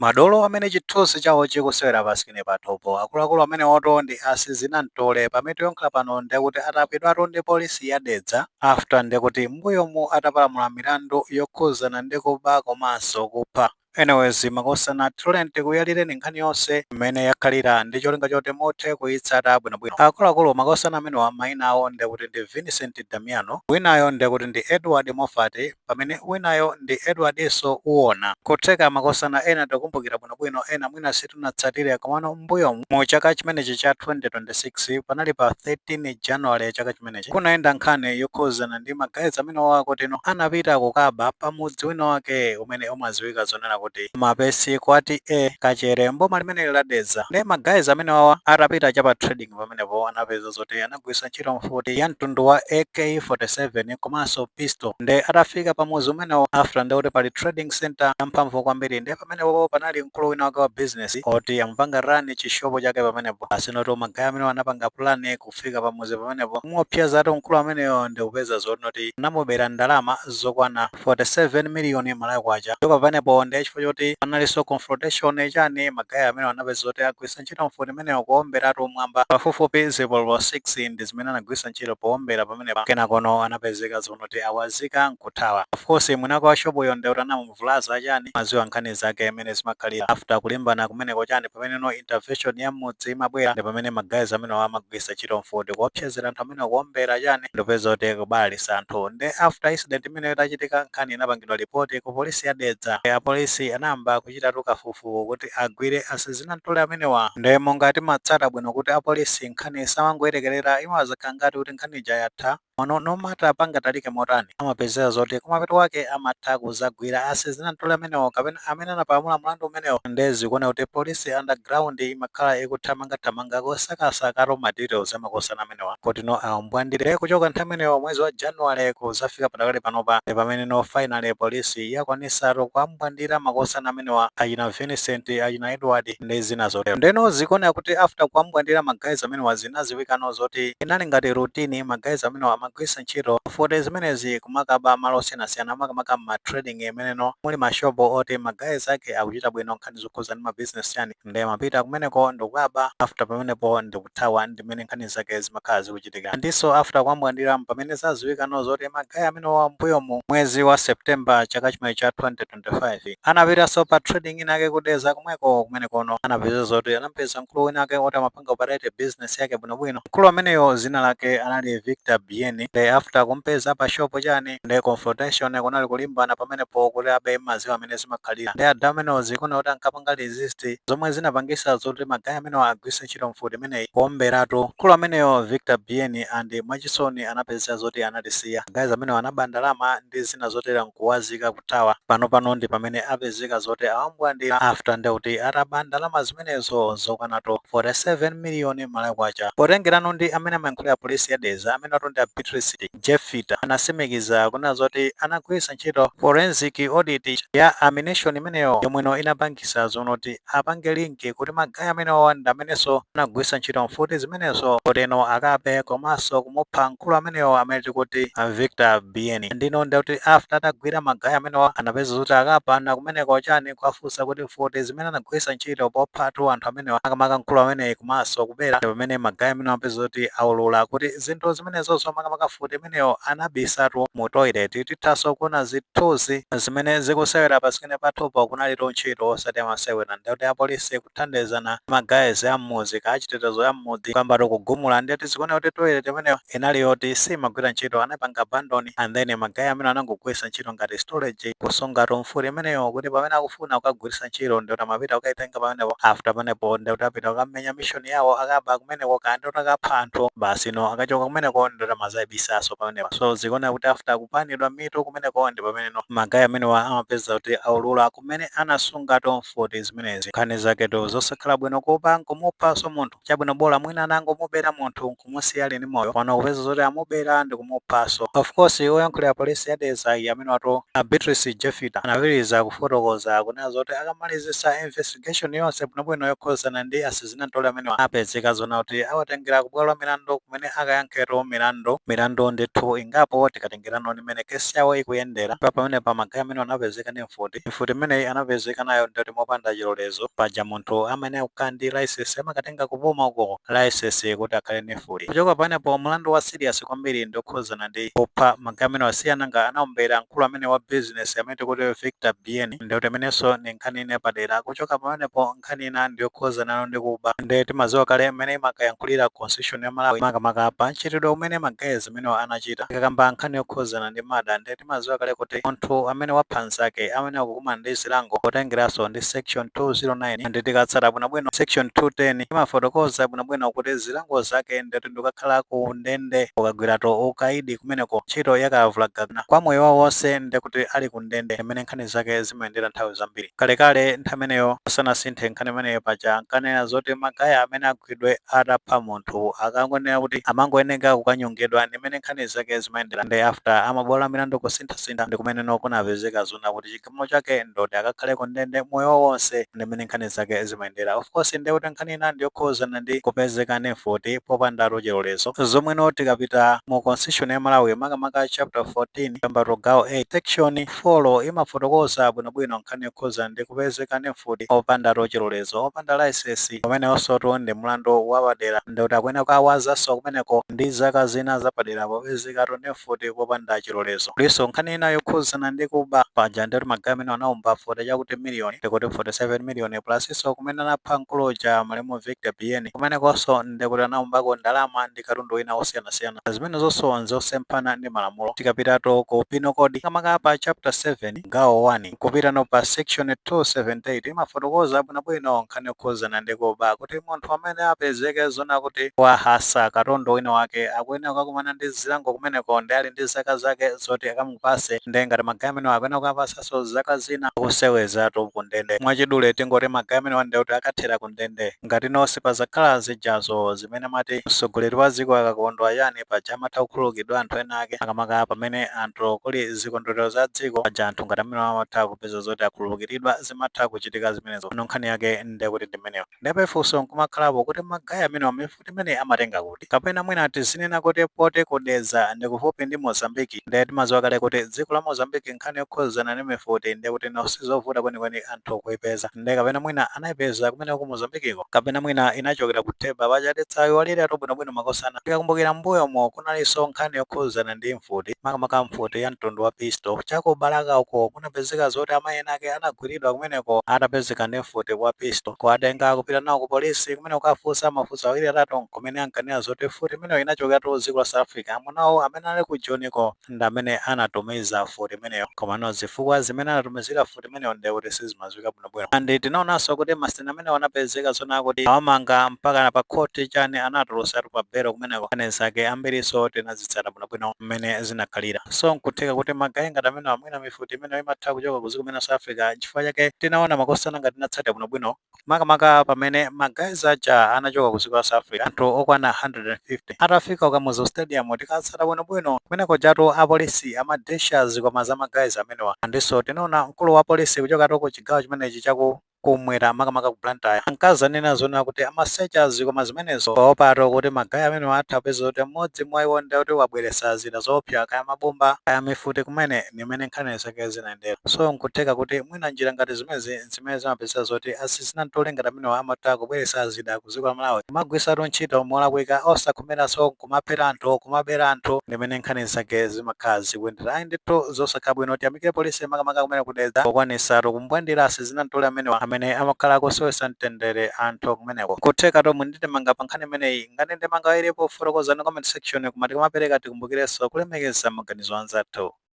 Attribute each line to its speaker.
Speaker 1: Madolo amene chithunzi chawo chikusewera pa screen pathupo, akuluakulu amenewoto ndi asizinamtole. Pamene tikuyankhula pano, ndekuti atapidwatu ndi polisi ya Dedza after ndekuti mbuyomu atapalamula milandu yokhuzana ndi kuba komanso kupha. Anyways, makosana, tiloleni kuyalireni nkhani yonse mmene yakhalira ndi cholinga choti muthe kuyitsata bwinobwino. Akuluakulu, makosana amenewa mayina awo ndekuti ndi Vincent Damiano, winayo ndekuti ndi Edward Moffat, pamene winayo ndi Edwardso Uwona. Kutheka makosana ena tikukumbukira bwinobwino, ena mwina sitinatsatire, komano mbuyomu mu chaka chimenechi cha 2026, panali pa 13 January chaka chimenechi, kunayenda nkhani yokhuzana ndi ma guys amenewa kutino anapita kukaba pamudzi wina wake umene umadziwika zonena kuti Mapesi kwati e Kachere, mboma limene la Dedza. Ndi ma guys amenewawa atapita chapa trading pamenepo, anapeza zoti anagwiritsa ntchito mfuti ya mtundu wa AK47 komanso pistol. Ndi atafika pamudzi umenewo, after ndikuti pali trading center yamphamvu kwambiri, ndi pamenepo panali mkulu wina wake wa business oti amupanga run chishopo chake pamenepo. Asinoti ma guy amenewo anapanga plan kufika pamudzi pamenepo, muopsezatu mkulu ameneyo, ndi kupeza zoti anamubera ndalama zokwana 47 miliyoni Malawi kwacha. Ndipo pamenepo ndi chifukwa choti panalinso confrontation chani, ma guy amenewo anapeza zoti agwiritsa ntchito mfuti imeneyo kuomberatu mwamba pafupifupi zipolopolo 6, ndi zimene anagwiritsa ntchito poombera pamenepa. Kenakono anapezeka zonoti awazika nkuthawa. Of course, mwinako wa shopoyo ndekuti anamuvulaza chani, maziwa nkhani zake imene zimakhalira after kulimbana kumeneko chani. Pamene no intervention ya mmudzi imabwera, ndi pamene ma guys amenewo amagwiritsa ntchito mfuti kuopsezera anthu amene kuombera chani, ndipeza kuti kubalalisa anthu. Ndi after incident imeneyo itachitika, nkhani inapangidwa ripoti ku polisi ya Dedza. Apolisi anayamba kuchitatu kafukufuku kuti agwire asizinamtole amenewa. Ndi monga timatsata bwino kuti apolisi nkhani samangoyerekerera, imawazakhala ngati kuti nkhani ija yatha mono, no matter pangatalike motani, amapezera zoti kumapeto wake amatha kuzagwira asizinamtole amenewo kapena amene anapalamula mlandu umenewo. Ndezi kuona kuti polisi underground imakhala ikuthamangathamanga kosakasaka ma details amakosana amenewa kuti no awambwandire. Kuchoka nthawi imeneyo, mwezi wa January, kuzafika padakali panopa, ndi pamene no finally polisi yakwanisatu kuambwandira makosana amenewa, achina Vincent, achina Edward ndi zina zotero. Ndeno zikuoneka kuti after kuambwandira ma guys amenewa, zinaziwikano zoti inali ngati routine, ma guys amenewa amagwiritsa ntchito mfuti zimenezi kumakaba malo osiyanasiyana, makamaka ma trading imeneno muli mashopo oti ma guys ake akuchita bwino nkhani zokhuza ndi ma business chani. Ndi amapita kumeneko ndikukaba, after pamenepo ndikuthawa. Ndimene nkhani zake zimakhala zikuchitika. Ndiso after kuambwandira, pamene zaziwikano zoti ma guy amenewa mbuyomu mwezi wa September chaka chimene cha 2025 anapitanso pa trading inake kudeza kumweko. Kumenekono anapeza zoti anampeza mkulu wina ake oti amapanga operate business yake bwinobwino. Mkulu ameneyo zina lake anali Victor Bien. Ndi after kumpeza pa shop chani, ndi confrontation, kunali kulimbana pamenepo kuti abe, maziwa amene zimakhalira. Ndi ada amenewo zikuona kuti ankapanga resist, zomwe zinapangisa zoti ma guy amenewo agwiritse ntchito mfuti imeneyi kuomberatu mkulu ameneyo Victor Bien, and mwachisoni anapeza zoti anatisiya. Guys amenewo anaba ndalama ndi zina zotera nkuwazika kuthawa. Pano ndi pamene apezeka zoti awambwandira after ndekuti ataba ndalama zimenezo zokwanatu 47 miliyoni Malawi kwacha. Potengerano ndi amene amayankhulira polisi ya Dedza, amene atu ndi a Beatrice Jeffita, anasimikiza kunena zoti anagwiritsa ntchito forensic audit ya ammunition imeneyo, yomweno inapangisa zonoti apange link kuti ma guy amenewo ndi amenenso anagwiritsa ntchito mfuti zimenezo kuteno akabe komanso kumupha mkulu ameneyo amene tikuti Victor Bien. Ndino ndekuti after atagwira ma guy amenewa, anapeza zoti akapana kumeneko chani, kuwafunsa kuti mfuti zimene anagwiritsa ntchito pophatu anthu amenewa, makamaka mkulu ameneyi, komanso kubera, pamene ma guy amenewa apeza zoti aulula kuti zinthu zimenezozo, makamaka mfuti imeneyo, anabisatu mu toilet. Tithanso kuona zithunzi zimene zikusewera pa screen pathupo. Kunalitu ntchito osati amasewera. Ndekuti apolisi kuthandizana ma guys am'mudzi, kachitetezo ya m'mudzi, kwambatu kugumula. Ndeti zikuona kuti toilet imeneyo inali yoti simagwira ntchito, anapanga abandon, and then ma guy amene anangogwiritsa ntchito ngati storage kusungatu mfuti imeneyo, kuti pamene akufuna kukagwiritsa ntchito ndikuti amapita kukaitenga pamenepo. After pamenepo ndikuti apita kukamenya mission yawo, akaba kumeneko kandi kuti akapha anthu basi. No akachoka kumeneko ndikuti amazayibisaso pamenepo. So zikuona kuti after kupanidwa mitu kumeneko, ndi pamene no ma guy amenewa amapeza kuti aulula kumene anasungatu mfuti zimenezi. Nkhani zaketo zosakhala bwino, kupa nkumuphanso munthu. Chabwino, bola mwina anangomubera munthu nkumusiya ali ndi moyo, pano kupeza zoti amubera ndi kumuphanso. Of course, oyankhulira polisi ya Dedza amene watu a Beatrice Jeffita anapitiriza kufotokoza kunena zoti akamalizisa investigation yonse bwinobwino yokhuzana ndi asizinantole amenewa, apezeka zona kuti awatengera ku bwalo la milandu kumene akayankhetu milandu. Milandu ndithu ingapo tikatengerano nimene kesi yawo ikuyendera. Pa pamene pa ma guy amene anapezeka ndi mfuti, mfuti imeneyi anapezeka nayo ndoti mopanda chilolezo. Paja munthu amene akukhala ndi license, amakatenga kupuma uko license kuti akhale ndi mfuti. Kuchoka panepo, mlandu wa serious kwambiri ndiokhuzana ndi kupha. Ma guy amene wasiyana nga anaombera mkulu amene wa business amene tikuti Victor Bien, ndikuti imenenso ni nkhani ine padera. Kuchoka pamenepo, nkhani ina ndiyokhuzana ndi kuba. Ndi timadziwa kale mmene imakayankhulira constitution ya Malawi, makamaka pa mchitidwe umene ma guys amene anachita. Tikakamba nkhani yokhuzana ndi murder, ndi timadziwa kale kuti munthu amene wapha nzake amene akukumana ndi zilango potengeranso ndi section 209. Ndi tikatsata bwinobwino section 210, imafotokoza bwinobwino kuti zilango zake nditi ndikakhala ku ndende, ukagwirato ukaidi kumeneko, ntchito yakavulagana kwa moyo wawo wonse, ndikuti ali ku ndende, imene nkhani zake zimayendera nthawi zambiri. Kalekale nthawi imeneyo asanasinthe nkhani imeneyo, paja ankanena zoti ma guy amene agwidwe atapha munthu akangonena kuti amangoyeneka kukanyongedwa, ndimene nkhani zake zimayendera. Ndi after amabwalo milandu kusinthasintha, ndi kumene kunapezeka zona kuti chigamulo chake ndoti akakhale ku ndende moyo wawo wonse, ndimene nkhani zake zimayendera. Of course, ndi kuti nkhani ina ndiyokhuzana ndi kupezeka ndi mfuti popanda chilolezo, zomweno tikapita mu constitution ya Malawi, makamaka chapter 14 pambato gawo 8 section 4, imafotokoza bwinobwino nkhani yokhuza ndi kupezeka ndi mfuti opanda chilolezo, opanda license. Pamenenso ndi mlandu wapadera, ndikuti akuyenera kukawazanso kumeneko ndi zaka zina zapadera popezekatu ndi mfuti popanda chilolezo. Kulinso nkhani ina yokhuzana ndi kuba. Paja ndikuti ma guy amene anaomba 40 chakuti miliyoni, ndikuti 47 miliyoni, plus inso kumene anapha mkuluja malemu Victor Bien, kumenekonso ndikuti anaombako ndalama ndi katundu wina osiyanasiyana, zimene zonso nzosemphana ndi malamulo. Tikapitatu ku penal code, makamaka pa chapter 7 gawo 1, kupitano pa section 278, imafotokoza bwinobwino nkhani yokhuzana ndi kuba, kuti munthu amene apezeke zona kuti wahasa katundu wina wake akuyenera kukakumana ndi zilango kumeneko, ndi ali ndi zaka zake zoti akamupase. Ndi ngati ma guy amene akuyenera kukapasanso zaka zina kusewezatu ku ndende. Mwachidule tingoti ma guy amene ndi kuti akathera ku ndende, ngati nonse pazakhala zijazo zimene amati mtsogoleri wa dziko akakondwa yani, paja amatha kukhululukidwa anthu ena ake, makamaka pamene anthu kuli zikondwerero za dziko, paja anthu ngati amene amatha kupeza zoti akhululukiridwa, zimatha kuchitika zimenezo. Ino nkhani yake ndekuti ndimeneyo. Ndipo funso nkumakhalapo kuti ma guy amene mifuti imene amatenga kuti? Kapena mwina tizinena kuti poti ku Dedza ndikufupi ndi Mozambiki, ndiye timadziwa kale kuti dziko la Mozambiki nkhani yokhuzana ndi mifuti ndiye kuti nosizovuta kwenikweni anthu kuipeza. Ndiye kapena mwina anayipeza kumene ku Mozambikiko, kapena mwina inachokera ku Theba, paja titsayiwalira bwinobwino makosana. Tikakumbukira mbuyomo kunalinso nkhani yokhuzana ndi mfuti, makamaka mfuti ya mtundu wa pistol, chaku Balaka uko kunapezeka zoti amayi ena ake anagwiridwa kumeneko atapezeka ndi mfuti wa pistol, kuwatenga kupita nawo ku polisi kumene kukafunsa mafunso awiri atatu, kumene ankanena zoti mfuti imeneyo inachokera dziko la South Africa, amunawo amene ali ku Joniko ndi amene anatumiza mfuti imeneyo. Komano zifukwa zimene anatumizira mfuti imeneyo ndiye kuti sizimadziwika bwinobwino. And tinaonanso kuti masiteni amene anapezeka zona kuti awamanga mpaka pa khoti chani, anatulutsatu pa belo kumeneko. Nkhani zake ambiriso tinazitsata bwinobwino mmene zinakhalira. So nkutheka kuti ma guy ngati amene amwina mifuti imeneyo imatha kuchoka ku dziko limene South Africa. Chifukwa chake tinaona makosana ngati tinatsata bwinobwino, makamaka pamene ma guys aja anachoka ku dziko la South Africa, anthu okwana 150, atafika ku Kamuzu Stadium, tikatsata bwinobwino kumeneko jatu apolisi amadesha zikwama za ma guys amenewa. Andinso tinaona mkulu wa polisi kuchokatu ku chigawo chimenechi chaku kumwera, makamaka ku Blantyre, ankazanena zona kuti amasecha zikwama zimenezo paopato kuti ma guy amene atha kupeza kuti mmodzi mwa iwo ndi kuti wabweretsa zida zoopsa, kaya mabomba, kaya mifuti kumene, nimene nkhani zake zinayendera. So nkutheka kuti mwina njira ngati zimezi zimene zimapeza zoti asizinantole ngati amenewa amatha kubweretsa zida ku dziko la Malawi, kumagwirisatu ntchito molakwika, osakhomeranso kumaphera anthu, kumabera anthu, ndimene nkhani zake zimakhala zikuyendera. Ayi ndithu, zosakhala bwino. Tiyamikire polisi, makamaka kumene ku Dedza, pokwanisatu kumbwandira asizinantole amenewa amene amakhala kusowetsa mtendere anthu kumeneko. Kutheka tomwe nditemanga pa nkhani imeneyi. Ngati ndemanga ilipo, fotokozani comment section. Koma tikamapereka tikumbukirenso kulemekeza maganizo anzathu.